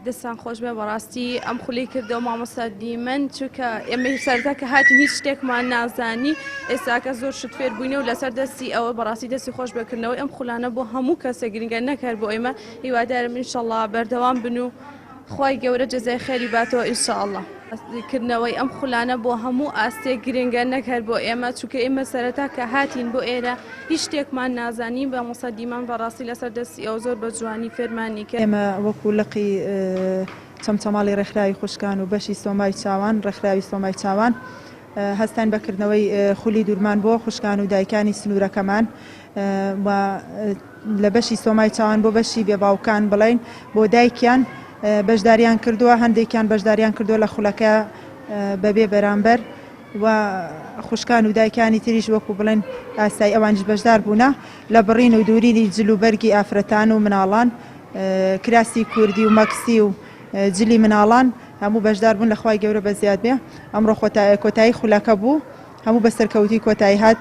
دەستان خۆش بێ بەڕاستی ئەم خولی کردەوە مامۆستا دیمەن چونکە ئێمە سەرەتا کە هاتین هیچ شتێکمان نازانی ئێستاکە زۆر شت فێر بووینە و لەسەر دەستی ئەوە بەڕاستی دەستی خۆش بێکردنەوەی ئەم خولانە بۆ هەموو کەسێک گرنگە نەک هەر بۆ ئێمە هیوادارم ئینشەڵا بەردەوام بن و خوای گەورە جەزای خێری باتەوە ان شاء اللە. کردنەوەی ئەم خولانە بۆ هەموو ئاستێک گرنگە نەک هەر بۆ ئێمە چونکە ئێمە سەرەتا کە هاتین بۆ ئێرە هیچ شتێکمان نازانی مامۆستا دیمان بەڕاستی لەسەر دەستی ئەو زۆر بە جوانی فێرمانی کرد. ئێمە وەکو لقی چەمچەماڵی ڕێکخراوی خوشکان و بەشی سۆمای چاوان ڕێکخراوی سۆمای چاوان هەستاین بە کردنەوەی خولی دورمان بۆ خوشکان و دایکانی سنوورەکەمان و لە بەشی سۆمای چاوان بۆ بەشی بێ باوکان بڵێین بۆ دایکیان بەشداریان کردووە، هەندێکیان بەشداریان کردووە لە خولەکە بەبێ بەرامبەر و خوشکان و دایکانی تریش وەکو بڵێن ئاسایی ئەوانیش بەشدار بوونە لە بڕین و دوورینی جل و بەرگی ئافرەتان و مناڵان کراسی کوردی و مەکسی و جلی مناڵان هەموو بەشدار بوون لە خوای گەورە بەزیاد بێ ئەمڕۆ کۆتایی خولەکە بوو هەموو بە سەرکەوتووی کۆتایی هات.